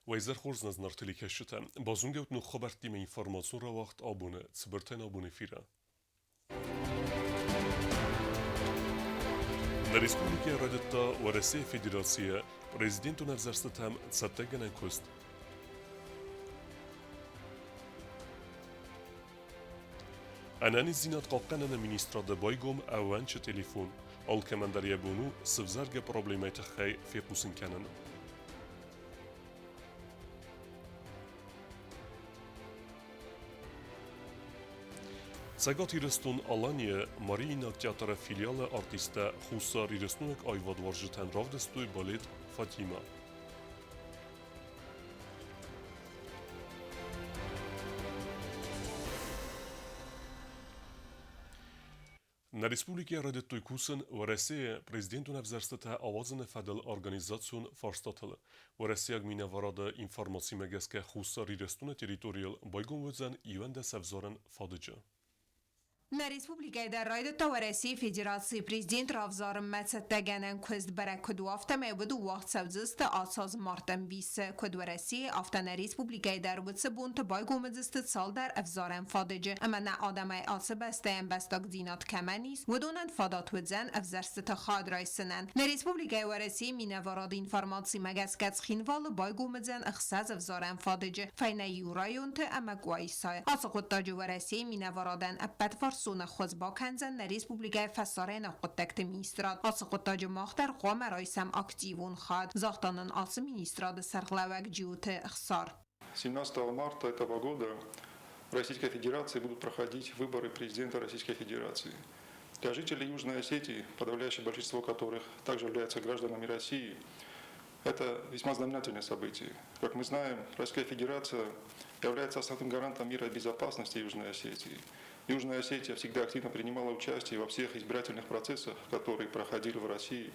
Уӕ изӕр хорз, нӕ зынаргъ телекӕсджытӕ! Базонгӕут ног хабӕрттимӕ информацион рауагъд абоны цыбыртӕн абон эфиры. Нӕ республикӕйы райдыдта Уӕрӕсейы Федерацийы президентон ӕвзӕрстытӕм цӕттӕгӕнӕн куыст. Ӕнӕниздзинад хъахъхъӕныны министрады байгом ӕууӕнчы телефон. Алкӕмӕн дӕр йӕ бон у сывзаргӕ проблемӕйы тыххӕй фехъусын кӕнын. Цӕгат Ирыстон-Аланийы Мариинаг театры филиалы артисттӕ Хуссар Ирыстонаг аивадуарзджытӕн равдыстой балет «Фатима». Нӕ республикӕйы райдыдтой кусын Уӕрӕсейы президентон ӕвзӕрстытӕ ауадзыны фӕдыл организацион фарстатыл. Уӕрӕсейаг минӕварады информацимӕ гӕсгӕ Хуссар Ирыстоны территорийыл байгом уыдзӕн 11 ӕвзарӕн фадыджы. Нӕ республикӕйы дӕр райдыдта Уӕрӕсейы Федерацийы президент равзарынмӕ цӕттӕгӕнӕн куыст. Бӕрӕг куыд у, афтӕмӕй уыд уагъд цӕудзысты ацы аз марты ӕмбисы. Куыд Уӕрӕсейы, афтӕ нӕ республикӕйы дӕр уыцы бонты байгом уыдзысты цалдӕр ӕвзарӕн фадыджы ӕмӕ нӕ адӕмӕй ацы бӕстӕйы ӕмбӕстагдзинад кӕмӕн ис, уыдонӕн фадат уыдзӕн ӕвзӕрстыты хайад райсынӕн. Нӕ республикӕйы Уӕрӕсейы минӕварады информацимӕ гӕсгӕ Цхинвалы байгом уыдзӕн ӕхсӕз ӕвзарӕн фадыджы, фӕйнӕ иу районты ӕмӕ Къуайсайы. Ацы хъуыддаджы Уӕрӕсейы минӕварадӕн ӕппӕтварсон ӕххуыс бакӕндзӕн нӕ республикӕйы фӕсарӕйнаг хъуыддӕгты министрад. Ацы хъуыддаджы мах дӕр хъуамӕ райсӕм активон хайад, загъта нын ацы министрады сӕргълӕууӕг Джиоты Ӕхсар. 17 марта этого года в Российской Федерации будут проходить выборы президента Российской Федерации. Для жителей Южной Осетии, подавляющее большинство которых также являются гражданами России, это весьма знаменательное событие. Как мы знаем, Российская Федерация является основным гарантом мира и безопасности Южной Осетии. Южная Осетия всегда активно принимала участие во всех избирательных процессах, которые проходили в России.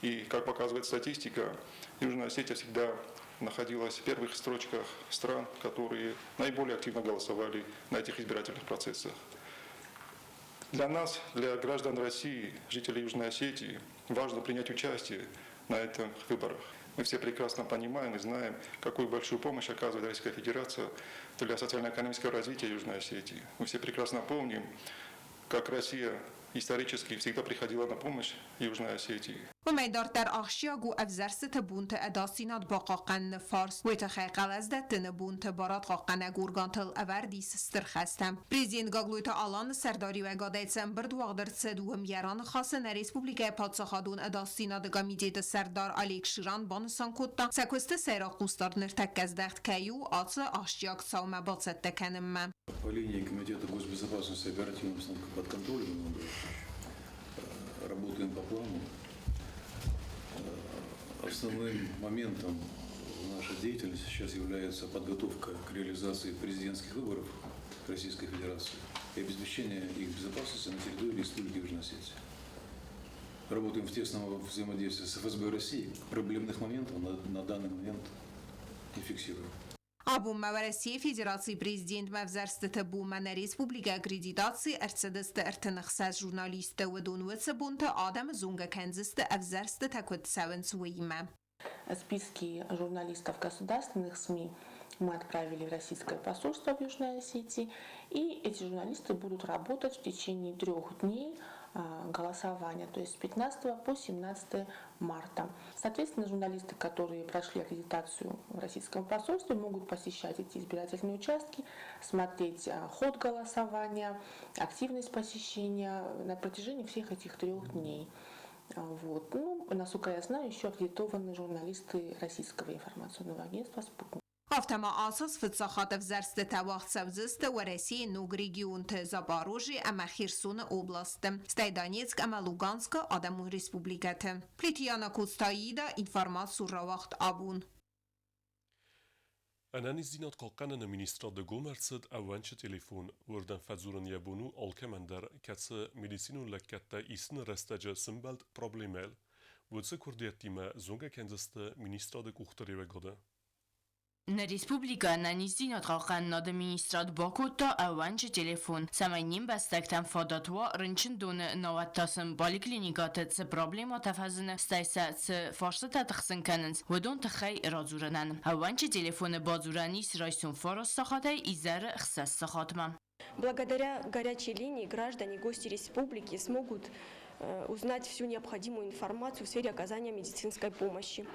И, как показывает статистика, Южная Осетия всегда находилась в первых строчках стран, которые наиболее активно голосовали на этих избирательных процессах. Для нас, для граждан России, жителей Южной Осетии, важно принять участие на этих выборах. Мы все прекрасно понимаем и знаем, какую большую помощь оказывает Российская Федерация для социально-экономического развития Южной Осетии. Мы все прекрасно помним, как Россия исторически всегда приходила на помощь Южной Осетии. Уымӕй дарддӕр ахсджиаг у ӕвзӕрстыты бонты ӕдасдзинад бахъахъхъӕныны фарст. Уый тыххӕй хъӕлӕс дӕттыны бонты барадхъахъхъӕнӕг органтыл ӕвӕрд ис стыр хӕстӕ. Президент Гаглойты Аланы сӕрдариуӕгадӕй цы ӕмбырд уагъд ӕрцыд, уым йӕ раныхасы нӕ республикӕйы паддзахадон ӕдасдзинады комитеты сӕрдар Олег Ширан банысан кодта, сӕ куысты сӕйраг хъусдард ныртӕккӕ здӕхт кӕй у ацы ахсджиаг цаумӕ бацӕттӕ кӕнынмӕ. По линии Комитета госбезопасности оперативная обстановка под контролем. Работаем по плану. Основным моментом в нашей деятельности сейчас является подготовка к реализации президентских выборов Российской Федерации и обеспечение их безопасности на территории Республики Южная Осетия. Работаем в тесном взаимодействии с ФСБ России. Проблемных моментов на данный момент не фиксируем. Абон ма Уӕрӕсейы Федерацийы президентмӕ ӕвзӕрстыты бонмӕ нӕ республикӕ аккредитаци ӕрцыдысты 36 журналисты. Уыдон уыцы бонты адӕмы зонгӕ кӕндзысты ӕвзӕрстытӕ куыд цӕуынц, уыимӕ. Списки журналистов государственных СМИ мы отправили в российское посольство в Южной Осетии, и эти журналисты будут работать в течение 3 дней голосования, то есть с 15 по 17 марта. Соответственно, журналисты, которые прошли аккредитацию в российском посольстве, могут посещать эти избирательные участки, смотреть ход голосования, активность посещения на протяжении всех этих 3 дней. Вот. Ну, насколько я знаю, еще аккредитованы журналисты российского информационного агентства «Спутник». Афтӕ ма ацы аз фыццаг хатт ӕвзӕрстытӕ уагъд цӕудзысты Уӕрӕсейы ног регионты Запорожье ӕмӕ Херсоны областты, стӕй Донецк ӕмӕ Луганскы адӕмон республикӕты. Плетьяна Коцтаида информаци рауагъд абон. Ӕнӕниздзинад хъахъхъӕныны министрады гом ӕрцыд ӕууӕнчы телефон. Уырдӕм фӕдзурын йӕ бон у алкӕмӕн дӕр, кӕцы медицинон лӕггӕдтӕ исыны рӕстӕджы сымбӕлд проблемӕйыл. Уыцы куырдиӕттимӕ зонгӕ кӕндзысты министрады къухдариуӕгады. Нӕ республикӕйы Ӕнӕниздзинад хъахъхъӕнынады министрад бакодта ӕууӕнчы телефон, цӕмӕй не мбӕстӕгтӕн фадат уа рынчындоны, науӕд та сын поликлиникӕты цы проблемӕтӕ фӕзыны, стӕй сӕ цы фарстытӕ тыхсын кӕнынц, уыдон тыххӕй радзурынӕн. Ӕууӕнчы телефоны бадзурӕн ис райсом фараст сахатӕй изӕры хсӕз сахатмӕ. Благодаря горячей линии граждане, гости республики смогут узнать всю необходимую информацию в сфере оказания медицинской помощи.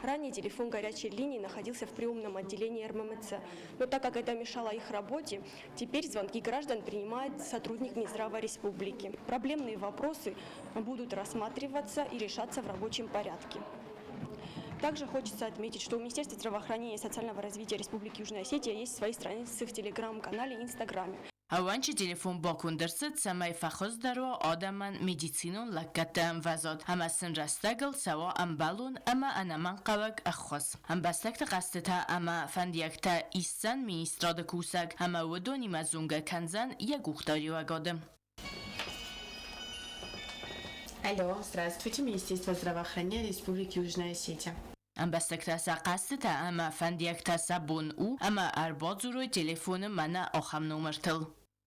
Ранее телефон горячей линии находился в приемном отделении РММЦ, но так как это мешало их работе, теперь звонки граждан принимает сотрудник Минздрава Республики. Проблемные вопросы будут рассматриваться и решаться в рабочем порядке. Также хочется отметить, что у Министерства здравоохранения и социального развития Республики Южная Осетия есть свои страницы в Телеграм-канале и Инстаграме. Ӕууӕнчы телефон баконд ӕрцыд, цӕмӕй фӕхуыздӕр уа адӕмӕн медицинон лӕггӕдты ӕмвӕзад ӕмӕ сын рӕстӕгыл цӕуа ӕмбӕлон ӕмӕ ӕнӕмӕнгхъӕуӕг ӕххуыс. Ӕмбӕстӕгты хъӕстытӕ ӕмӕ фӕндиӕгтӕ исдзӕн министрады кусӕг ӕмӕ уыдонимӕ зонгӕ кӕндзӕн йӕ къухдариуӕгады. Алло, здравствуйте, Министерство здравоохранения Республики Южная Осетия. Ӕмбӕстӕгтӕ сӕ хъӕстытӕ ӕмӕ фӕндиӕгтӕ сӕ бон у ӕмӕ ӕрбадзурой телефоны мӕнӕ ахӕм номыртыл.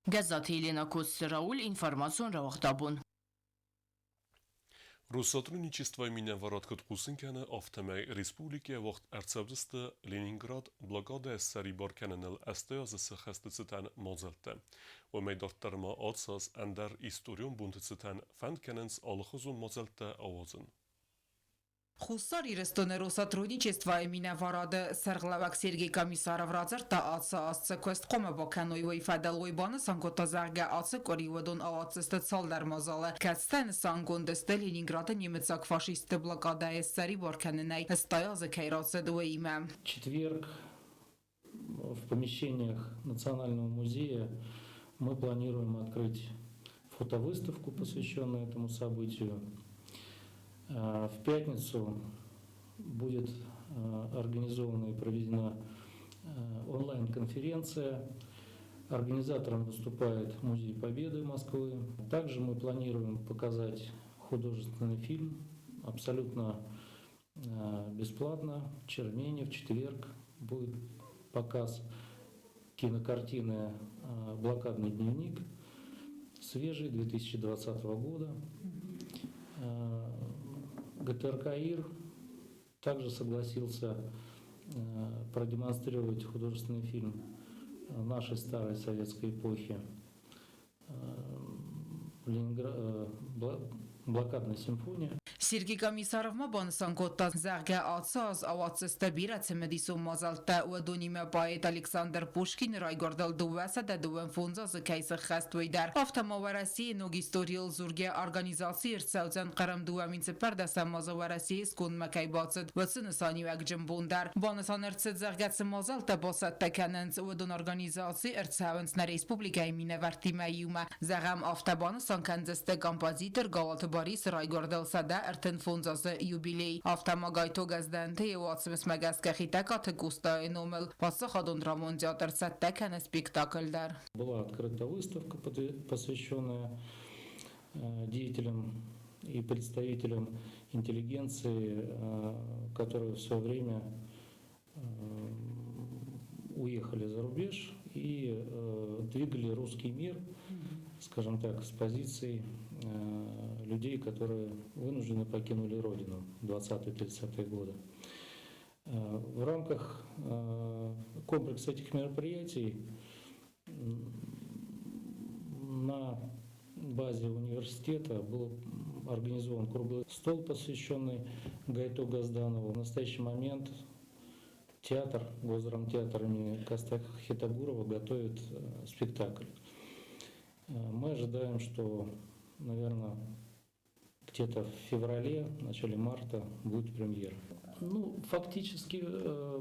Гӕззаты Елена Коцты Рауль, информацион рауагъдабон. Россотрудничествойы минӕварад куыд хъусын кӕны, афтӕмӕй республикӕйы уагъд ӕрцӕудзысты Ленинград блокадӕ ссӕрибар кӕныныл 80 азы цы хӕсты цытӕн мадзӕлттӕ. Уымӕй дарддӕр ма ацы аз ӕндӕр историон бонты цытӕн фӕнд кӕнынц алыхуызон мадзӕлттӕ ауадзын. Хуссар Ирыстоны Россотрудничествойы минӕварады сӕргълӕууӕг Сергей Комиссаров радзырдта ацы аз цы куыст хъуамӕ бакӕной, уый фӕдыл. Уый банысан кодта, зӕгъгӕ, ацы къуыри уыдон ауадздзысты цалдӕр мадзалы, кӕцытӕ нысангонд сты Ленинграды немыцаг фашистты блокадӕйы ссӕрибар кӕнынӕй 80 азы кӕй рацыд, уыимӕ. Четверг в помещениях Национального музея мы планируем открыть фотовыставку, посвященную этому событию. В пятницу будет организована и проведена онлайн-конференция. Организатором выступает Музей Победы Москвы. Также мы планируем показать художественный фильм абсолютно бесплатно. В Чермене в четверг будет показ кинокартины «Блокадный дневник», свежий, 2020 года. ГТРК «Ир» также согласился продемонстрировать художественный фильм нашей старой советской эпохи «Блокадная симфония». Сергей Комиссаров ма банысан кодта, зӕгъгӕ, ацы аз ауадздзысты бирӕ цымыдисон мадзӕлттӕ. Уыдонимӕ поэт Александр Пушкины райгуырдыл 225 азы кӕй сыххӕст, уый дӕр. Афтӕ ма Уӕрӕсейы ног историйыл дзургӕ организаци ӕрцӕудзӕн Хъырым 2014 азы Уӕрӕсейы скондмӕ кӕй бацыд, уыцы нысаниуӕгджын бон дӕр. Банысан ӕрцыд, зӕгъгӕ, цы мадзӕлттӕ бацӕттӕ кӕнынц, уыдон организаци ӕрцӕуынц нӕ республикӕйы минӕвӕрттимӕ иумӕ. Зӕгъӕм, афтӕ банысан кӕндзысты композитор Галаты Барисы райгуырдыл 135 азы юбилей. Афтӕ ма Гайто Гӕздӕнты йӕ уацмысмӕ гӕсгӕ Хетӕгкаты Къостайы номыл паддзахадон драмон театр цӕттӕ кӕны спектакль дӕр. Была открыта выставка, посвященная деятелям и представителям интеллигенции, которые в свое время уехали за рубеж и двигали русский мир, скажем так, с позицией людей, которые вынуждены покинули родину в 20-30-е годы. В рамках комплекса этих мероприятий на базе университета был организован круглый стол, посвященный Гайто Газданову. В настоящий момент театр, Госдрамтеатр имени Коста Хетагурова готовит спектакль. Мы ожидаем, что, наверное, где-то в феврале, начале марта будет премьера. Ну, фактически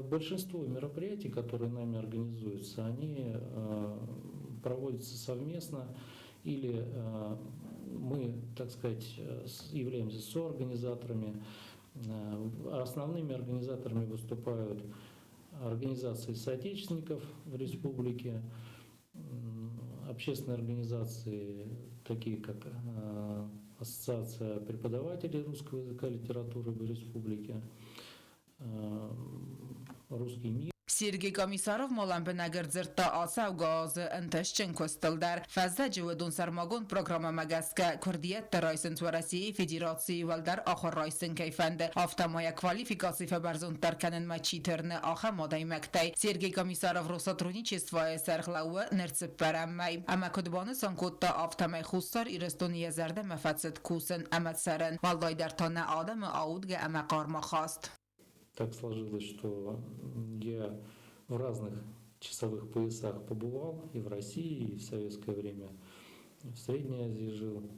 большинство мероприятий, которые нами организуются, они проводятся совместно или мы, так сказать, являемся соорганизаторами. Основными организаторами выступают организации соотечественников в республике, общественные организации, такие как Ассоциация преподавателей русского языка и литературы в республике, Русский мир. Сергей Комиссаров ма лӕмбынӕг ӕрдзырдта ацӕугӕ азы ӕнтыстджын куыстыл дӕр. Фӕззӕджы уыдон сӕрмагонд программӕмӕ гӕсгӕ куырдиӕттӕ райсынц Уӕрӕсейы Федерацийы уӕлдӕр ахуыр райсын кӕй фӕнды, афтӕ ма йӕ квалификаци фӕбӕрзонддӕр кӕнынмӕ чи тырны, ахӕм адӕймӕгтӕй. Сергей Комиссаров Россотрудничествойы сӕргълӕууы ныр цыппӕрӕм мӕй. Ӕмӕ куыд банысан кодта, афтӕмӕй Хуссар Ирыстоны йӕ зӕрдӕмӕ фӕцыд кусын ӕмӕ цӕрын, уӕлдайдӕр та нӕ адӕмы аудгӕ ӕмӕ хъарм ахаст. Так сложилось, что я в разных часовых поясах побывал, и в России, и в советское время, в Средней Азии жил.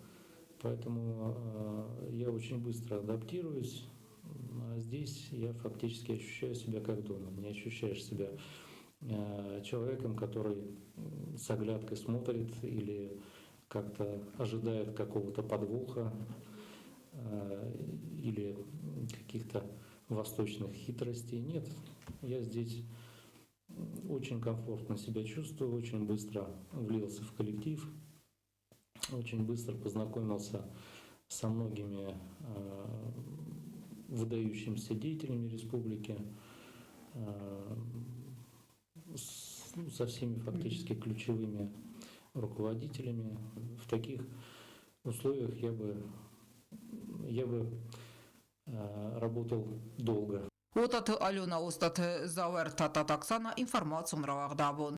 Поэтому я очень быстро адаптируюсь. А здесь я фактически ощущаю себя как дома. Не ощущаешь себя человеком, который с оглядкой смотрит или как-то ожидает какого-то подвоха или каких-то восточных хитростей. Нет, я здесь очень комфортно себя чувствую, очень быстро влился в коллектив, очень быстро познакомился со многими выдающимися деятелями республики, ну, со всеми фактически ключевыми руководителями. В таких условиях я бы работал долго. Уататы Алена, Остаты Зауэр, Тата Оксана, информацион рауагъдабон.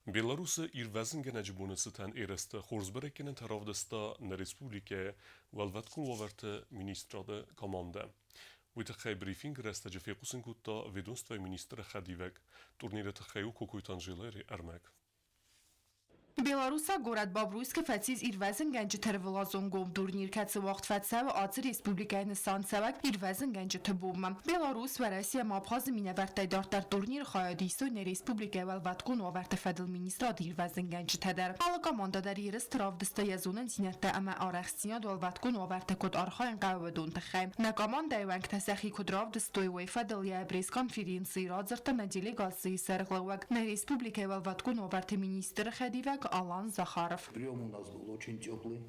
Беларусы ирвӕзынгӕнӕджы боны цытӕн ерысты хорз бӕрӕггӕнӕнтӕ равдыста нӕ республикӕйы Уӕлвӕткон уавӕрты министрады командӕ. Уый тыххӕй брифингы рӕстӕджы фехъусын кодта ведомствойы министры хӕдивӕг. Турниры тыххӕй у Кокойты Анжелӕйы ӕрмӕг. Белорусаг горӕт Бобруйскы фӕцис ирвӕзынгӕнджыты ӕрвылазон гом турнир, кӕцы уагъд фӕцӕуы ацы республикӕйы нысанцӕуӕг ирвӕзынгӕнджыты бонмӕ. Белорус, Уӕрӕсе ӕмӕ Абхазы минӕвӕрттӕй дарддӕр турниры хайад истой нӕ республикӕйы Уӕлвӕткон уавӕрты фӕдыл министрады ирвӕзынгӕнджытӕ дӕр. Алы командӕ дӕр ерысты равдыста йӕ зонындзинӕдтӕ ӕмӕ арӕхстдзинад, уӕлвӕткон уавӕрты куыд архайын хъӕуы, уыдон тыххӕй. Нӕ командӕйы уӕнгтӕ сӕхи куыд равдыстой, уый фӕдыл йӕ пресс-конференцийы радзырдта нӕ делегацийы сӕргълӕууӕг, нӕ республикӕйы уӕлвӕткон уавӕрты министры хӕдивӕг Алан Захаров. Прием у нас был очень теплый.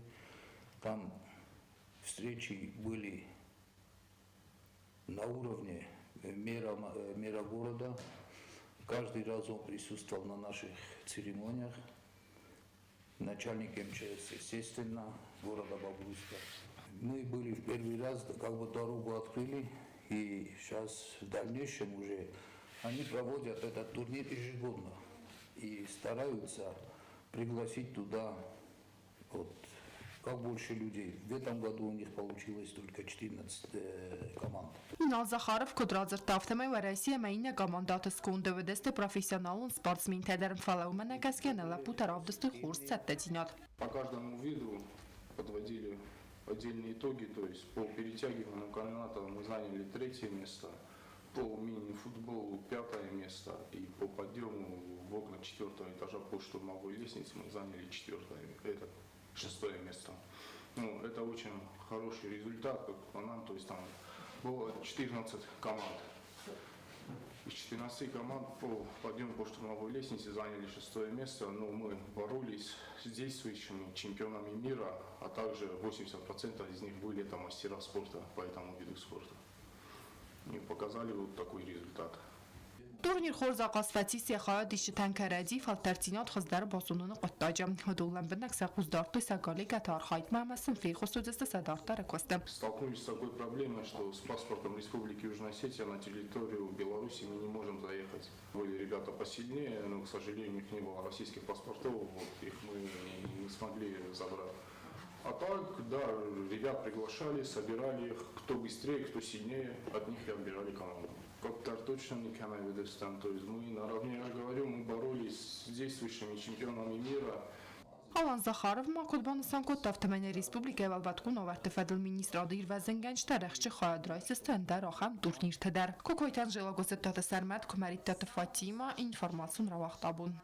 Там встречи были на уровне мэра города. Каждый раз он присутствовал на наших церемониях. Начальник МЧС, естественно, города Бобруйска. Мы были в первый раз, как бы дорогу открыли, и сейчас в дальнейшем уже они проводят этот турнир ежегодно и стараются пригласить туда вот, как больше людей. В этом году у них получилось только 14 команд. Инал Захаров куыд радзырдта, афтӕмӕй Уӕрӕсе ӕмӕ иннӕ командӕты сконды уыдысты профессионалон спортсментӕ дӕр, фӕлӕ уымӕ нӕ гӕсгӕ нӕ лӕппутӕ равдыстой хорз цӕттӕдзинад. По каждому виду подводили отдельные итоги, то есть по перетягиванию каната мы заняли третье место, по мини-футболу пятое место и по подъему в окна четвертого этажа по штурмовой лестнице мы заняли четвертое, это шестое место. Ну, это очень хороший результат, как по нам, то есть там было 14 команд. Из 14 команд по подъему по штурмовой лестнице заняли шестое место, но мы боролись с действующими чемпионами мира, а также 80% из них были это мастера спорта по этому виду спорта. И показали вот такой результат. Турнир хорз ахъаз фӕцис йӕ хайадисджытӕн кӕрӕдзи фӕлтӕрддзинад хуыздӕр базоныны хъуыддаджы. Уыдон лӕмбынӕг сӕ хъус дардтой сӕ коллегӕты архайдмӕ ӕмӕ сын феххуыс уыдзысты сӕ дарддӕры куысты. Столкнулись с такой проблемой, что с паспортом Республики Южная Осетия на территорию Беларуси мы не можем заехать. Были ребята посильнее, но, к сожалению, у них не было российских паспортов, вот, их мы не смогли забрать. А так, да, ребят приглашали, собирали их, кто быстрее, кто сильнее, от них и отбирали команду. Как-то точно никогда там, то есть мы наравне, я же говорю, мы боролись с действующими чемпионами мира. Алан Захаров ма куыд банысан кодта, афтӕмӕй нӕ республикӕйы уӕлвӕткон уавӕрты фӕдыл министрады ирвӕзынгӕнджытӕ рӕхджы хайад райсдзысты ӕндӕр ахӕм турнирты дӕр. Кокойты Анжела, Гуыззыттаты Сӕрмӕт, Куымӕридтаты Фатима, информацион рауагъд «Абон».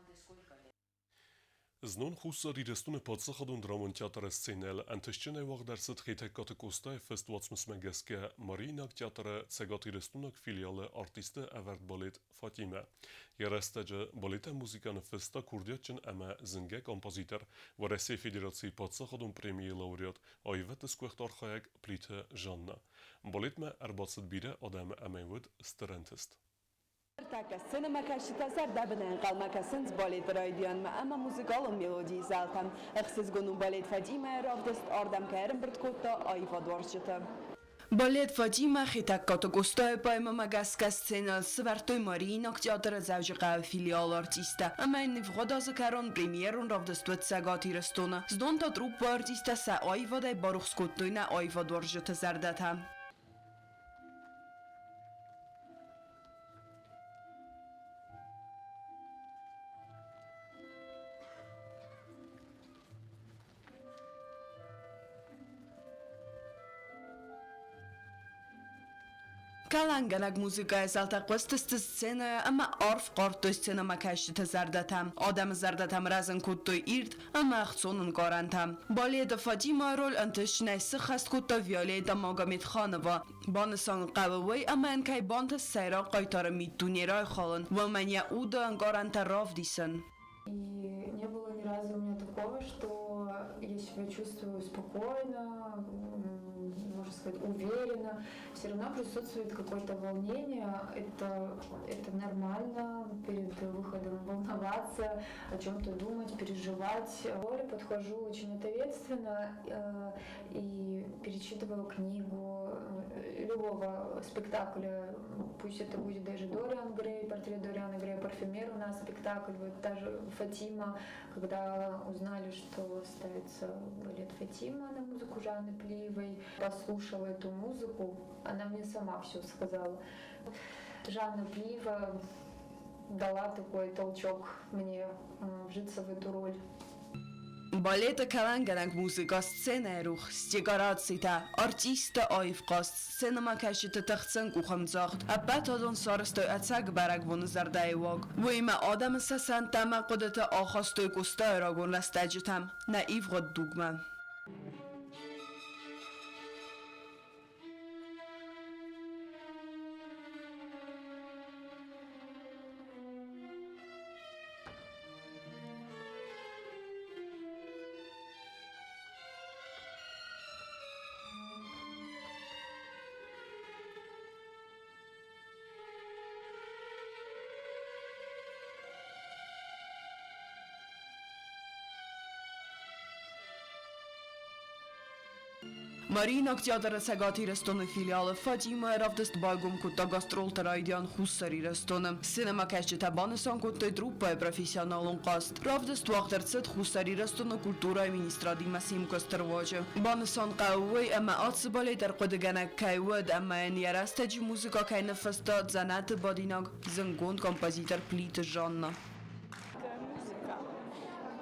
Знон Хуссар Ирыстоны паддзахадон драмон театры сценӕйыл ӕнтыстджынӕй уагъд ӕрцыд Хетӕгкаты Къостайы фыст уацмысмӕ гӕсгӕ Мариинаг театры цӕгатирыстойнаг филиалы артистты ӕвӕрд балет «Фатимӕ». Йӕ рӕстӕджы балетӕн музыкӕ ныффыста курдиатджын ӕмӕ зынгӕ композитор, Уӕрӕсейы Федерацийы паддзахадон премийы лауреат, аивӕдты сгуыхт архайӕг Плиты Жанна. Балетмӕ ӕрбацыд бирӕ адӕм ӕмӕ уыд стыр ӕнтыст. Ныртӕккӕ сценӕмӕкӕсджытӕ зӕрдӕбынӕй ӕнхъӕлмӕ кӕсынц балеты райдианмӕ ӕмӕ музыкалон мелодийы зӕлтӕм. Ӕхсызгон у балет Фатимӕйы равдыст, ардӕм кӕй ӕрӕмбырд кодта аивадуарзджыты. Балет Фатимӕ Хетӕгкаты Къостайы поэмӕмӕ гӕсгӕ сценӕйыл сӕвӕрдтой Мариинаг театры Дзӕуджыхъӕуы филиалы артисттӕ ӕмӕ йын ивгъуыд азы кӕрон премьерон равдыст уыд Цӕгат Ирыстоны. Знон та труппӕйы артисттӕ сӕ аивадӕй барухс кодтой нӕ аивадуарзджыты зӕрдӕтӕ. Кӕлӕнгӕнӕг музыкӕйы зӕлтӕ хъуыстысты сценӕйӕ ӕмӕ арф хъардтой сценӕмӕкӕсджыты зӕрдӕтӕм. Адӕмы зӕрдӕтӕм рӕзын кодтой ирд ӕмӕ ӕхцон ӕнкъарӕнтӕ. Балеты Фатимӕйы роль ӕнтыстджынӕй сыххӕст кодта Виолетта Магометханова. Банысан хъӕуы уый, ӕмӕ йын кӕй бантыст сӕйраг хъайтары миддуне райхалын, уымӕн йӕ уды ӕнкъарӕнтӕ равдисын. И не было ни разу у меня такого, что я себя чувствую спокойно, можно сказать, уверенно. Все равно присутствует какое-то волнение. Это нормально перед выходом волноваться, о чем-то думать, переживать. К роли подхожу очень ответственно и перечитываю книгу любого спектакля, пусть это будет даже Дориан Грей, портрет Дориана Грея, парфюмер у нас спектакль, вот даже Фатима, когда узнали, что ставится балет Фатима на музыку Жанны Плиевой, послушала эту музыку, она мне сама все сказала. Жанна Плиева дала такой толчок мне вжиться в эту роль. Балеты кӕлӕнгӕнӕг музыкӕ, сценӕйы рухс, декорацитӕ, артистты аив хъазт, сценӕмӕкӕсджыты тыхджын къухӕмдзӕгъд, ӕппӕт уыдон сарӕзтой ӕцӕг бӕрӕгбоны зӕрдӕйы уаг. Уыимӕ адӕмы сӕ сӕнттӕ ӕмӕ хъуыдыты ахастой Къостайы рагон рӕстӕджытӕм, нӕ ивгъуыд дугмӕ. Мариинаг театры Цӕгат Ирыстоны филиалы Фатимӕ равдыст байгом кодта гастролты райдиан Хуссар Ирыстоны. Сценӕмӕкӕсджытӕ банысан кодтой труппӕйы профессионалон хъазт. Равдыст уагъд ӕрцыд Хуссар Ирыстоны культурӕйы министрадимӕ симкӕсты руаджы. Банысан хъӕуы уый, ӕмӕ ацы балет ӕрхъуыдыгӕнӕг кӕй уыд ӕмӕ йын йӕ рӕстӕджы музыкӕ кӕй ныффыста дзӕнӕты бадинаг зындгонд композитор Плиты Жанна. Музыка.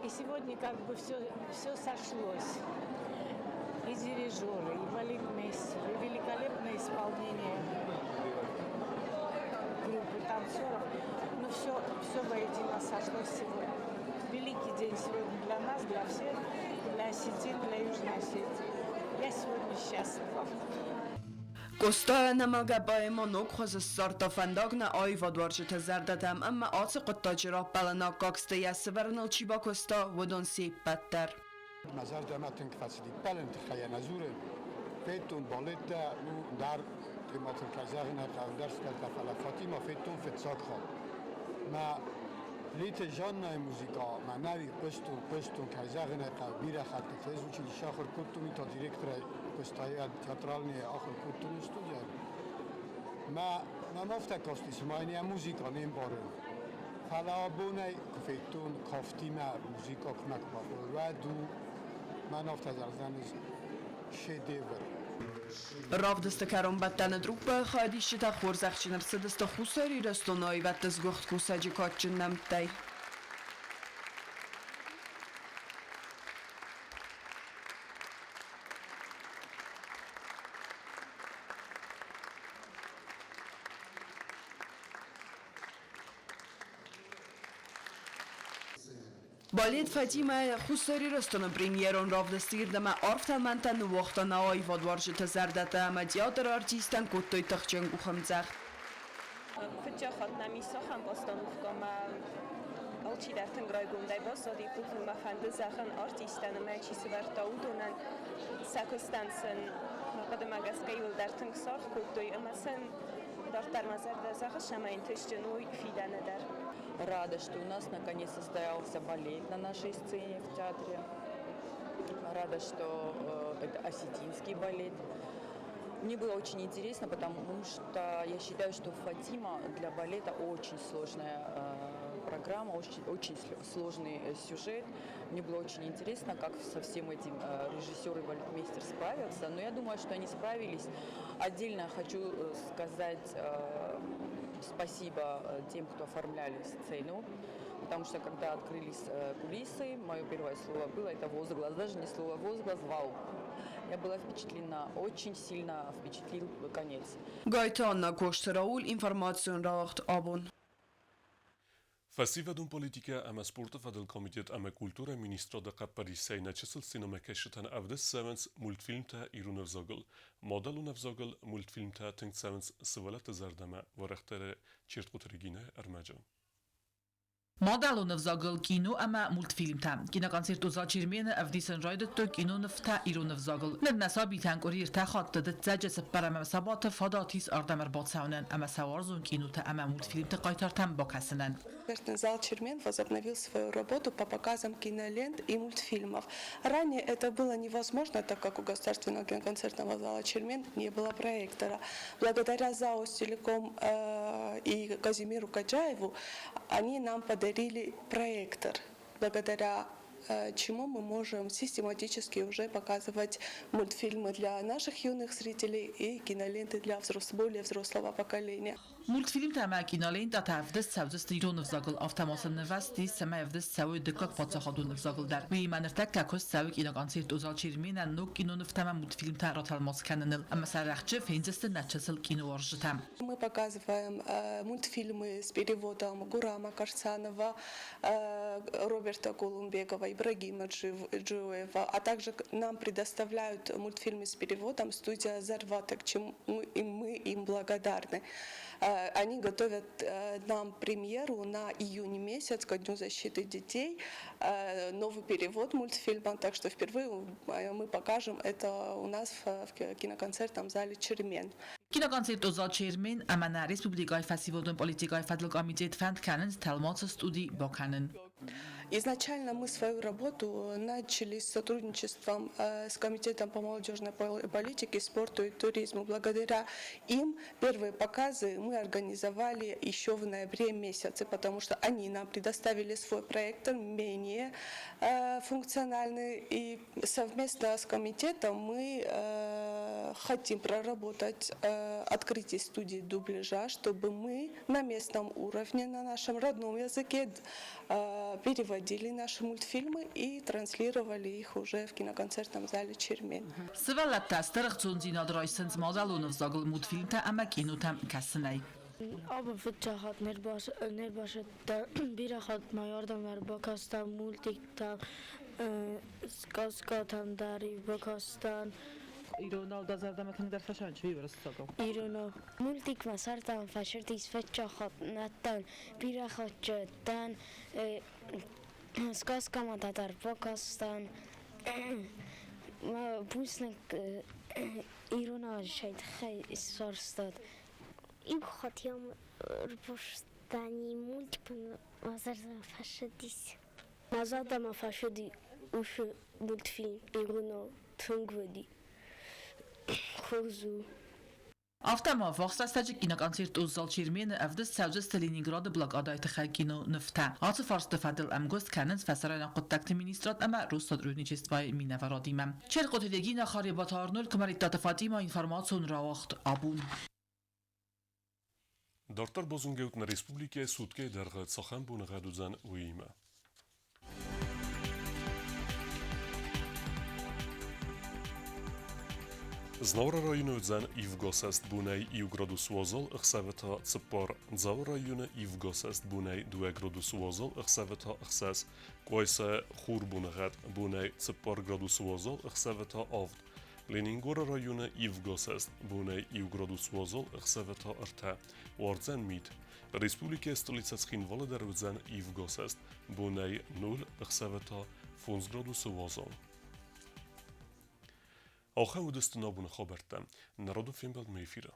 И сегодня как бы все, все сошлось. И дирижеры, и балетмейстер, и великолепное исполнение группы танцоров. Ну, все, все воедино сошлось сегодня. Великий день сегодня для нас, для всех, для осетин, для Южной Осетии. Я сегодня счастлива. Къостайы ӕнӕмӕлгӕ поэмӕ ног хуызы ссардта фӕндаг нӕ аивадуарзджыты зӕрдӕтӕм ӕмӕ ацы хъуыддаджы раппӕлын аккаг сты йӕ сывӕрыныл чи бакуыста, уыдон се ппӕт дӕр. Мӕ зӕрдӕмӕ тынг фӕцыди ппӕлын тыххӕй ӕнӕдзурын. Федтон балеттӕ, ну, дӕр тематыл кӕй зӕгъын ӕй хъӕуы, ӕндӕр цыдӕртӕ, фӕлӕ Фатимӕ федтон фыццаг хатт. Мӕ Плиты Жаннӕйы музыкӕ мӕнӕуи хъуыстон, хъуыстон, кӕй зӕгъын ӕй хъӕуы, бирӕ хӕттыты. Ӕз училище ахуыр кодтон, уый та директорӕй куыста, театральный ахуыр кодтон студияйы. Мӕ мӕм афтӕ касти, цыма йын йӕ музыкӕ не мбарын. Фӕлӕ абонӕй куы федтон кафтимӕ музыкӕ куы нӕ куы бахъуыд, уӕд у мӕн афтӕ зӕгъдзӕн шедевр. Равдысты кӕронбӕттӕны труппӕйы хайадисджытӕ хорзӕхджын ӕрцыдысты Хуссар Ирыстоны аивӕдты сгуыхт кусӕджы кадджын нӕмттӕй. Балет Фатимӕ Хуссар Ирыстоны премьерон равдысты ирдӕмӕ арф тӕлмӕнтӕ ныууагъта нӕ аивадуарзджыты зӕрдӕтӕ ӕмӕ театры артисттӕн кодтой тыхджын къухӕмдзӕгъд. Фыццаг хатт нӕм ис ахӕм постановкӕ, ӕмӕ алчидӕр тынг райгондӕй баззади. Бузныг мӕ фӕнды зӕгъын артисттӕн ӕмӕ чи сӕвӕрдта, уыдонӕн. Сӕ куыстӕн сын, мӕ хъуыдымӕ гӕсгӕ, иуылдӕр тынг саргъ кодтой ӕмӕ сын Дарддӕр мӕ зӕрдӕ зӕгъы, цӕмӕй ӕнтыстджын уой фидӕны дӕр. Рада, что у нас наконец состоялся балет на нашей сцене в театре. Рада, что это осетинский балет. Мне было очень интересно, потому что я считаю, что «Фатима» для балета очень сложная программа, очень, очень сложный сюжет. Мне было очень интересно, как со всем этим режиссер и балетмейстер справятся. Но я думаю, что они справились. Отдельно хочу сказать спасибо тем, кто оформляли сцену, потому что, когда открылись кулисы, мое первое слово было это возглас, даже не слово возглас, вау. Я была впечатлена, очень сильно впечатлил конец. Гайты Анна, Кошты Рауль, информацион рауагъд «Абон». Фӕсивӕдон политикӕ ӕмӕ спорты фӕдыл комитет ӕмӕ культурӕйы министрады хъӕппӕрисӕй нӕ чысыл сценӕмӕкӕсджытӕн ӕвдыст цӕуынц мультфильмтӕ ирон ӕвзагыл. Мадӕлон ӕвзагыл мультфильмтӕ тынг цӕуынц сывӕллӕтты зӕрдӕмӕ, уӕрӕхдӕр Чертхъоты Регинӕйы ӕрмӕджы. Мадӕлон ӕвзагыл кино ӕмӕ мультфильмтӕ. Киноконцертон зал Чермен-ы ӕвдисын райдыдтой кинонывтӕ ирон ӕвзагыл. Ныр нӕ сабитӕн къуыри ӕртӕ хатты дыццӕджы, цыппӕрӕм ӕмӕ сабаты фадат ис ардӕм ӕрбацӕуынӕн ӕмӕ сӕ уарзон кинотӕ ӕмӕ мультфильмты хъайтартӕм бакӕсынӕн. Концертный зал «Чермен» возобновил свою работу по показам кинолент и мультфильмов. Ранее это было невозможно, так как у Государственного киноконцертного зала «Чермен» не было проектора. Благодаря ЗАО «Телеком» и Казимиру Каджаеву они нам подарили проектор, благодаря чему мы можем систематически уже показывать мультфильмы для наших юных зрителей и киноленты для более взрослого поколения. Мультфильмтӕ ӕмӕ кинолентӕтӕ ӕвдыст цӕудзысты ирон ӕвзагыл, афтӕ ма сын нывӕзт ис, цӕмӕй ӕвдыст цӕуой дыккаг паддзахадон ӕвзагыл дӕр. Уыимӕ ныртӕккӕ куыст цӕуы киноконцертон зал Чермен-ӕн ног кинонывтӕ ӕмӕ мультфильмтӕ ратӕлмац кӕныныл ӕмӕ сӕ рӕхджы фендзысты нӕ чысыл киноуарзджытӕ. Мы показываем мультфильмы с переводом Гурама Карсанова, Роберта Кулумбегова, Ибрагима Джиоева, а также нам предоставляют мультфильмы с переводом студия «Зарваток», чем мы им благодарны. Они готовят нам премьеру на июнь месяц, ко Дню защиты детей, новый перевод мультфильма, так что впервые мы покажем это у нас в киноконцертном зале «Чермен». Киноконцертон зал Чермен ӕмӕ нӕ республикӕйы фӕсивӕдон политикӕйы фӕдыл комитет фӕнд кӕнынц тӕлмацы студи бакӕнын. Изначально мы свою работу начали с сотрудничеством с Комитетом по молодежной политике, спорту и туризму. Благодаря им первые показы мы организовали еще в ноябре месяце, потому что они нам предоставили свой проектор менее функциональный. И совместно с комитетом мы хотим проработать открытие студии дубляжа, чтобы мы на местном уровне, на нашем родном языке переводили наши мультфильмы и транслировали их уже в киноконцертном зале «Чермен». Сывӕллӕттӕ стыр ӕхцондзинад райсынц мадӕлон ӕвзагыл мультфильмтӕ ӕмӕ кинотӕм кӕсынӕй. Абон фыццаг хатт не рбацыдтӕн, бирӕ хатт ма ардӕм ӕрбакастӕн мультиктӕм, сказкӕтӕм дӕр бакастӕн. Иронау дӕ зӕрдӕмӕ тынгдӕр фӕсӕнчы ӕви уырыссагау? Иронау. Мультикмӕ зӕрдӕмӕ фӕцыдис фыццаг хатт нӕ бирӕ хатт сказкӕмӕ дӕр бакастӕн. Бузныг ирон ӕвзаджы тыххӕй сарӕзтад. Иу хатт йӕм ӕрбацыдтӕн мультик мӕ зӕрдӕмӕ фӕцыдис. Мӕ зӕрдӕмӕ фӕцыди уыцы мультфильм иронау тынг уыди. Хорз у. Афтӕ ма ӕввахс рӕстӕджы киноконцертон зал Чермен-ы ӕвдыст цӕудзысты Ленинграды блокадӕйы тыххӕй кинонывтӕ. Ацы фарсты фӕдыл ӕмгуыст кӕнынц Фӕсарӕйнаг хъуыддӕгты министрад ӕмӕ Россотрудничествойы минӕварадимӕ. Черкъоты Регина, Харебаты Арнольд, Куымӕридтаты Фатимӕ, информацион рауагъд «Абон». Дарддӕр базонгӕут нӕ республикӕйы суткӕйы дӕргъы цахӕм боныгъӕд уыдзӕн, уыимӕ. Знауыры районы уыдзӕн ивгӕсӕст бонӕй 1 градус уазал, ӕхсӕвы та 4. Дзауы районы ивгӕсӕст бонӕй 2 градус уазал, ӕхсӕвы та 6. Къуайсайы хур боныгъӕд бонӕй 4 градус уазал, ӕхсӕвы та 7. Ленингоры районы ивгӕсӕст бонӕй 1 градус уазал, ӕхсӕвы та 3. Уардзӕн мит. Республикӕйы столицӕ Цхинвалы дӕр уыдзӕн ивгӕсӕст бонӕй 0, ӕхсӕвы та 5 градусы уазал. Ахӕм уыдысты нӕ абоны хабӕрттӕ. Нӕ радон фембӕлдмӕ эфиры.